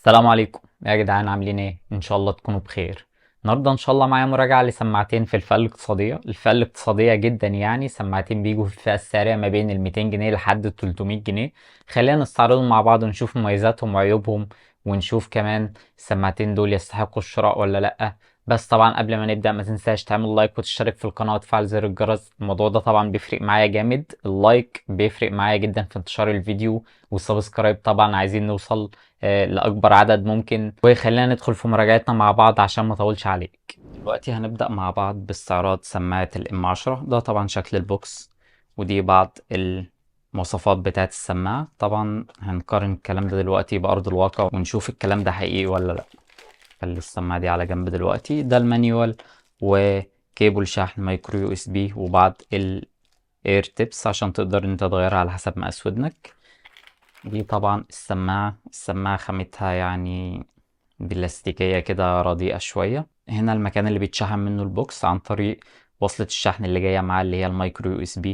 السلام عليكم يا جدعان، عاملين ايه؟ ان شاء الله تكونوا بخير. النهارده ان شاء الله معايا مراجعه لسماعتين في الفئة الاقتصادية، الفئة الاقتصادية جدا يعني. سماعتين بيجوا في الفئة السعرية ما بين ال 200 جنيه لحد ال 300 جنيه. خلينا نستعرضهم مع بعض ونشوف مميزاتهم وعيوبهم، ونشوف كمان السماعتين دول يستحقوا الشراء ولا لا. بس طبعا قبل ما نبدا ما تنساش تعمل like وتشترك في القناة وتفعل زر الجرس. الموضوع ده طبعا بيفرق معايا جامد، ال like بيفرق معايا جدا في انتشار الفيديو، وال subscribe طبعا عايزين نوصل لاكبر عدد ممكن. وخلينا ندخل في مراجعتنا مع بعض عشان ما اطولش عليك. دلوقتي هنبدا مع بعض باستعراض سماعه ال M 10. ده طبعا شكل ال box، ودي بعض المواصفات بتاعه السماعة. طبعا هنقارن الكلام ده دلوقتي بارض الواقع ونشوف الكلام ده حقيقي ولا لا. خلي السماعة دي على جنب دلوقتي. ده ال manual و cable شحن micro USB وبعض ال ear tips عشان تقدر انت تغيرها على حسب مقاس ودنك. دي طبعا السماعة خامتها يعني بلاستيكية كده، رديئة شوية. هنا المكان اللي بيتشحن منه ال box عن طريق وصلة الشحن اللي جاية معاه اللي هي ال micro USB.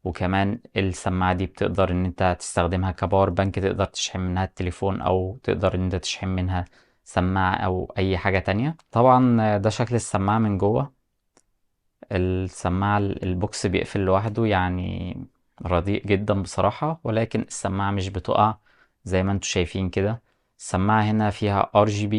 وكمان السماعة دي بتقدر ان انت تستخدمها ك power bank، تقدر تشحن منها التليفون او تقدر ان انت تشحن منها سماعة او اي حاجة تانية. طبعا ده شكل السماعة من جوه. السماعة ال box بيقفل لوحده، يعني رديء جدا بصراحة، ولكن السماعة مش بتقع زي ما انتوا شايفين كده. السماعة هنا فيها RGB.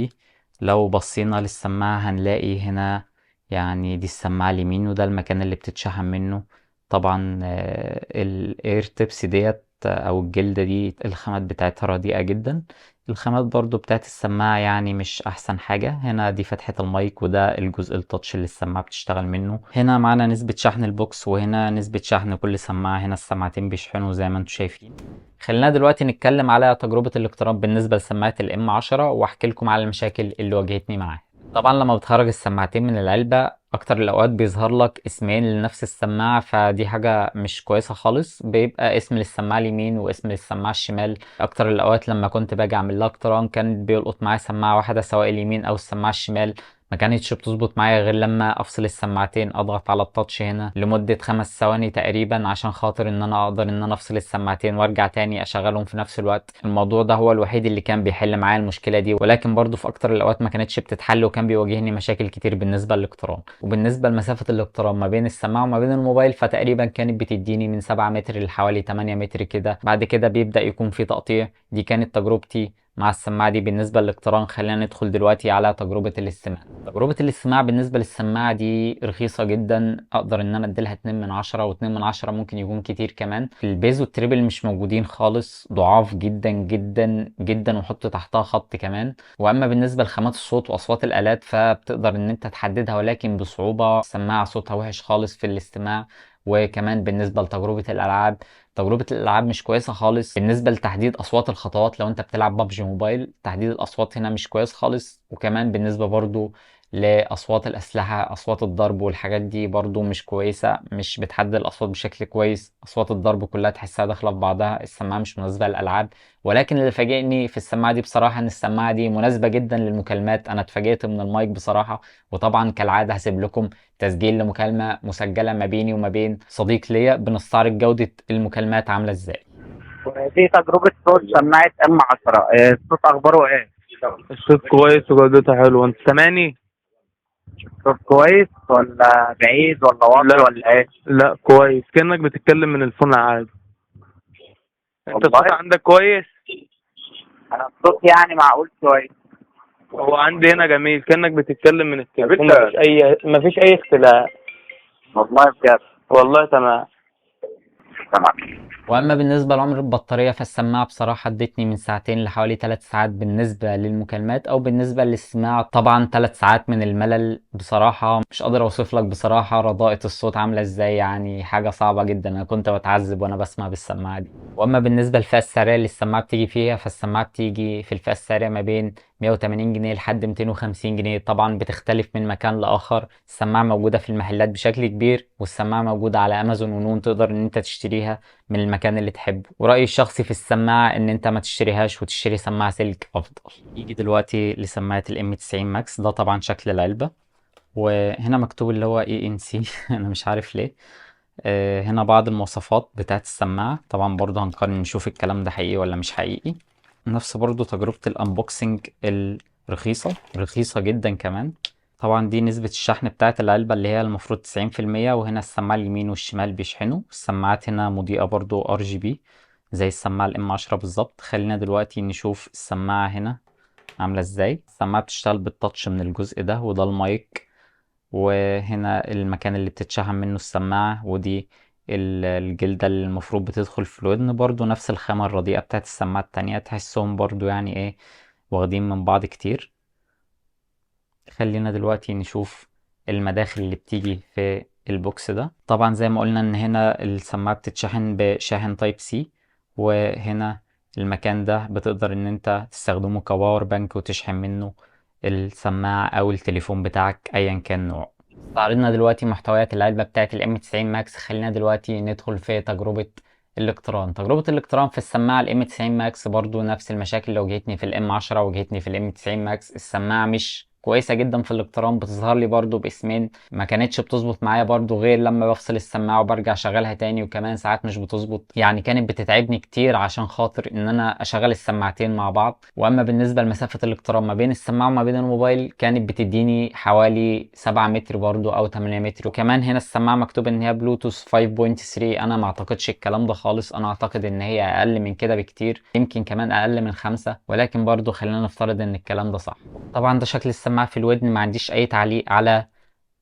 لو بصينا للسماعة هنلاقي هنا يعني دي السماعة اليمين وده المكان اللي بتتشحن منه. طبعا ال ear tips ديت او الجلدة دي الخامات بتاعتها رديئة جدا. الخامات برضو بتاعت السماعة يعني مش احسن حاجة. هنا دي فتحة المايك وده الجزء ال touch اللي السماعة بتشتغل منه. هنا معانا نسبة شحن ال box وهنا نسبة شحن كل سماعة. هنا السماعتين بيشحنوا زي ما انتم شايفين. خلينا دلوقتي نتكلم على تجربة الاقتران بالنسبة لسماعة ال M 10 واحكي لكم على المشاكل اللي واجهتني معاها. طبعا لما بتخرج السماعتين من العلبة اكتر الاوقات بيظهر لك اسمين لنفس السماعة، فدي حاجة مش كويسة خالص. بيبقى اسم للسماعة اليمين واسم للسماعة الشمال. اكتر الاوقات لما كنت باجي اعمل لها اقتران كان بيلقط معايا سماعة واحدة سواء اليمين او السماعة الشمال، ما كانتش بتظبط معايا غير لما افصل السماعتين، اضغط على ال touch هنا لمدة 5 ثواني تقريبا عشان خاطر ان انا اقدر ان انا افصل السماعتين وارجع تاني اشغلهم في نفس الوقت. الموضوع ده هو الوحيد اللي كان بيحل معايا المشكلة دي، ولكن برضو في اكتر الاوقات ما كانتش بتتحل وكان بيواجهني مشاكل كتير بالنسبة للاقتران. وبالنسبة لمسافة الاقتران ما بين السماعة وما بين الموبايل فتقريبا كانت بتديني من 7 متر لحوالي 8 متر كده، بعد كده بيبدأ يكون في تقطيع. دي كانت تجربتي مع السماعة دي بالنسبة للاقتران. خلينا ندخل دلوقتي على تجربة الاستماع. تجربة الاستماع بالنسبة للسماعة دي رخيصة جدا، اقدر ان انا اديلها 2 من 10، واتنين من 10 ممكن يكون كتير كمان. ال bass وال treble مش موجودين خالص، ضعاف جدا جدا جدا، وحط تحتها خط كمان. واما بالنسبة لخامات الصوت واصوات الالات فبتقدر ان انت تحددها ولكن بصعوبة. السماعة صوتها وحش خالص في الاستماع. وكمان بالنسبة لتجربة الألعاب، تجربة الألعاب مش كويسة خالص بالنسبة لتحديد أصوات الخطوات. لو أنت بتلعب بابجي موبايل تحديد الأصوات هنا مش كويس خالص. وكمان بالنسبة برضو لأصوات الأسلحة، أصوات الضرب والحاجات دي برضو مش كويسة، مش بتحدد الأصوات بشكل كويس. أصوات الضرب كلها تحسها داخلة في بعضها. السماعة مش مناسبة للألعاب. ولكن اللي فاجئني في السماعة دي بصراحة إن السماعة دي مناسبة جدا للمكالمات. أنا اتفاجئت من المايك بصراحة. وطبعا كالعادة هسيب لكم تسجيل لمكالمة مسجلة ما بيني وما بين صديق ليا بنستعرض جودة المكالمات عاملة ازاي. دي تجربة صوت سماعة M 10. الصوت اخباره ايه؟ الصوت كويس وجودته حلوة. انت سامعني؟ الصوت كويس ولا بعيد ولا واطي لا. ولا ايه؟ لا كويس، كأنك بتتكلم من ال phone عادي. انت والله؟ الصوت عندك كويس؟ انا الصوت يعني معقول شوية. هو عندي هنا جميل، كأنك بتتكلم من التليفون. انت- مفيش اي اختلاف. والله بجد؟ والله تمام. تمام. واما بالنسبة لعمر البطارية فالسماعه بصراحة ادتني من ساعتين لحوالي 3 ساعات بالنسبة للمكالمات او بالنسبة للاستماع. طبعا 3 ساعات من الملل بصراحة مش قادر اوصف لك بصراحة رضاءة الصوت عامله ازاي، يعني حاجة صعبة جدا. انا كنت بتعذب وانا بسمع بالسماعه دي. واما بالنسبة للفئه السعرية اللي السماعة بتيجي فيها فالسماعه بتيجي في الفئة السعرية ما بين 180 جنيه لحد 250 جنيه. طبعا بتختلف من مكان لاخر. السماعة موجودة في المحلات بشكل كبير، والسماعه موجودة على امازون ونون، تقدر ان انت تشتريها من المكان اللي تحبه. ورأيي الشخصي في السماعة ان انت ما تشتريهاش وتشتري سماعة سلك افضل. يجي دلوقتي لسماعة ال M 90 Max. ده طبعا شكل العلبة، وهنا مكتوب اللي هو ANC انا مش عارف ليه. هنا بعض المواصفات بتاعت السماعة. طبعا برضه هنقارن نشوف الكلام ده حقيقي ولا مش حقيقي. نفس برضو تجربة ال unboxing الرخيصة، رخيصة جدا كمان. طبعا دي نسبة الشحن بتاعت العلبة اللي هي المفروض 90%. وهنا السماعة اليمين والشمال بيشحنوا. السماعات هنا مضيئة برضو RGB زي السماعة ال M10 بالظبط. خلينا دلوقتي نشوف السماعة هنا عاملة ازاي. السماعة بتشتغل بال touch من الجزء ده، وده المايك، وهنا المكان اللي بتتشحن منه السماعة، ودي الجلدة اللي المفروض بتدخل في الودن، برضو نفس الخامة الرديئة بتاعت السماعة التانية. تحسهم برضو يعني ايه واخدين من بعض كتير. خلينا دلوقتي نشوف المداخل اللي بتيجي في ال box ده. طبعا زي ما قلنا ان هنا السماعة بتتشحن بشاحن Type C، وهنا المكان ده بتقدر ان انت تستخدمه ك power bank وتشحن منه السماعة او التليفون بتاعك ايا كان نوعه. استعرضنا دلوقتي محتويات العلبة بتاعت ال M90 Max. خلينا دلوقتي ندخل في تجربة الاقتران. تجربة الاقتران في السماعة ال M90 Max برضو نفس المشاكل اللي واجهتني في ال M10 واجهتني في ال M90 Max. السماعة مش كويسة جدا في الاقتران، بتظهر لي برضو باسمين، ما كانتش بتظبط معايا برضو غير لما بفصل السماعة وبرجع اشغلها تاني، وكمان ساعات مش بتظبط. يعني كانت بتتعبني كتير عشان خاطر ان انا اشغل السماعتين مع بعض. واما بالنسبة لمسافة الاقتران ما بين السماعة وما بين الموبايل كانت بتديني حوالي 7 متر برضو او 8 متر. وكمان هنا السماعة مكتوب ان هي بلوتوث 5.3، انا ما اعتقدش الكلام ده خالص، انا اعتقد ان هي اقل من كده بكتير، يمكن كمان اقل من 5، ولكن برضو خلينا نفترض ان الكلام ده صح. طبعا ده شكل السماعة في الودن، ما عنديش اي تعليق على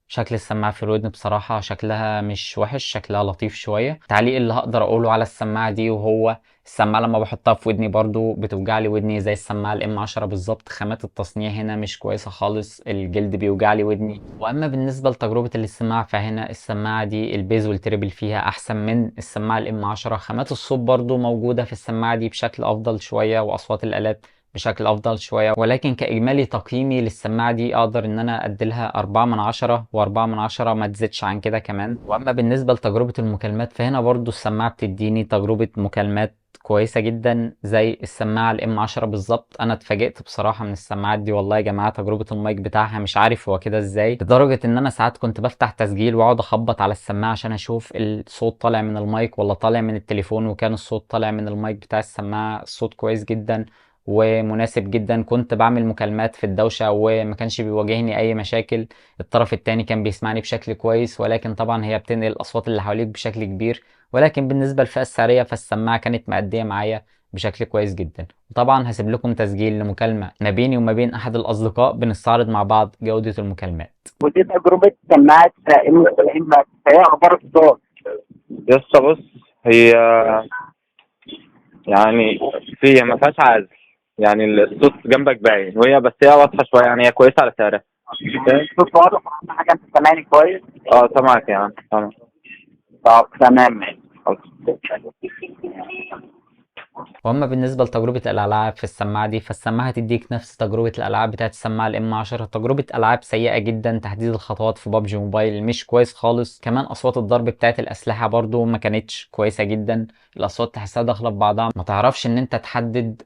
شكل السماعة في الودن بصراحة، شكلها مش وحش، شكلها لطيف شوية. التعليق اللي هقدر اقوله على السماعة دي وهو السماعة لما بحطها في ودني برضو بتوجع لي ودني زي السماعة ال M10 بالظبط. خامات التصنيع هنا مش كويسة خالص، الجلد بيوجع لي ودني. واما بالنسبة لتجربة الاستماع فهنا السماعة دي ال bass وال treble فيها احسن من السماعة ال M10. خامات الصوت برضو موجودة في السماعة دي بشكل افضل شوية، واصوات الالات بشكل افضل شوية، ولكن كاجمالي تقييمي للسماعه دي اقدر ان انا اديلها 4 من 10، و4 من 10 ما تزيدش عن كده كمان. واما بالنسبة لتجربة المكالمات فهنا برضو السماعة بتديني تجربه مكالمات كويسة جدا زي السماعة ال M10 بالظبط. انا اتفاجئت بصراحة من السماعات دي والله يا جماعة، تجربه المايك بتاعها مش عارف هو كده ازاي، لدرجة ان انا ساعات كنت بفتح تسجيل واقعد اخبط على السماعة عشان اشوف الصوت طالع من المايك ولا طالع من التليفون، وكان الصوت طالع من المايك بتاع السماعة. الصوت كويس جدا ومناسب جدا، كنت بعمل مكالمات في الدوشة وما كانش بيواجهني اي مشاكل، الطرف التاني كان بيسمعني بشكل كويس، ولكن طبعا هي بتنقل الاصوات اللي حواليك بشكل كبير. ولكن بالنسبة للفئة السعرية فالسماعة كانت مأدية معايا بشكل كويس جدا. وطبعا هسيب لكم تسجيل لمكالمة ما بيني وما بين احد الاصدقاء بنستعرض مع بعض جودة المكالمات. ودي تجربة سماعة M90 Max، ايه اخبار الصوت؟ يا اسطى بص، هي يعني في ما فيهاش عزل، يعني الصوت جنبك باين، وهي بس هي واضحة شوية، يعني هي كويسة على سعرها. الصوت واضح، اهم حاجة انت سامعني كويس؟ اه سامعك يا عم، سامعك. طب تمام ماشي. خلاص. واما بالنسبة لتجربة الالعاب في السماعة دي فالسماعه هتديك نفس تجربه الالعاب بتاعت السماعة ال M10، تجربه العاب سيئه جدا، تحديد الخطوات في PUBG Mobile مش كويس خالص، كمان اصوات الضرب بتاعت الاسلحة برضو ما كانتش كويسة جدا، الاصوات تحسها داخله في بعضها، ما تعرفش ان انت تحدد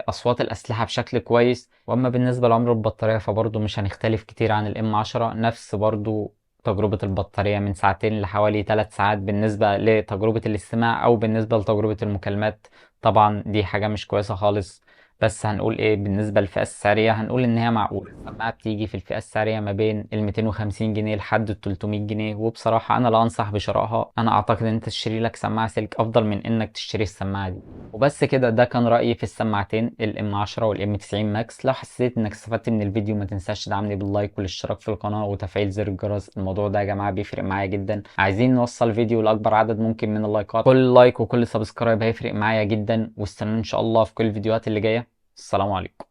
اصوات الاسلحة بشكل كويس. واما بالنسبة لعمر البطارية فبرضو مش هنختلف كتير عن ال M10، نفس برضو تجربة البطارية من ساعتين لحوالي 3 ساعات بالنسبة لتجربة الاستماع أو بالنسبة لتجربة المكالمات. طبعا دي حاجة مش كويسة خالص، بس هنقول ايه بالنسبة للفئة السعرية؟ هنقول ان هي معقولة. السماعة بتيجي في الفئة السعرية ما بين ال 250 جنيه لحد ال 300 جنيه، وبصراحة انا لا انصح بشرائها. انا اعتقد ان انت تشتري لك سماعة سلك افضل من انك تشتري السماعة دي. وبس كده، ده كان رأيي في السماعتين ال M10 وال M90 Max. لو حسيت انك استفدت من الفيديو ما تنساش تدعمني بال like والاشتراك في القناة وتفعيل زر الجرس، الموضوع ده يا جماعة بيفرق معايا جدا. عايزين نوصل فيديو لاكبر عدد ممكن من اللايكات، كل like وكل subscribe هيفرق معايا جدا. واستنوني ان شاء الله في كل الفيديوهات اللي جاية. السلام عليكم.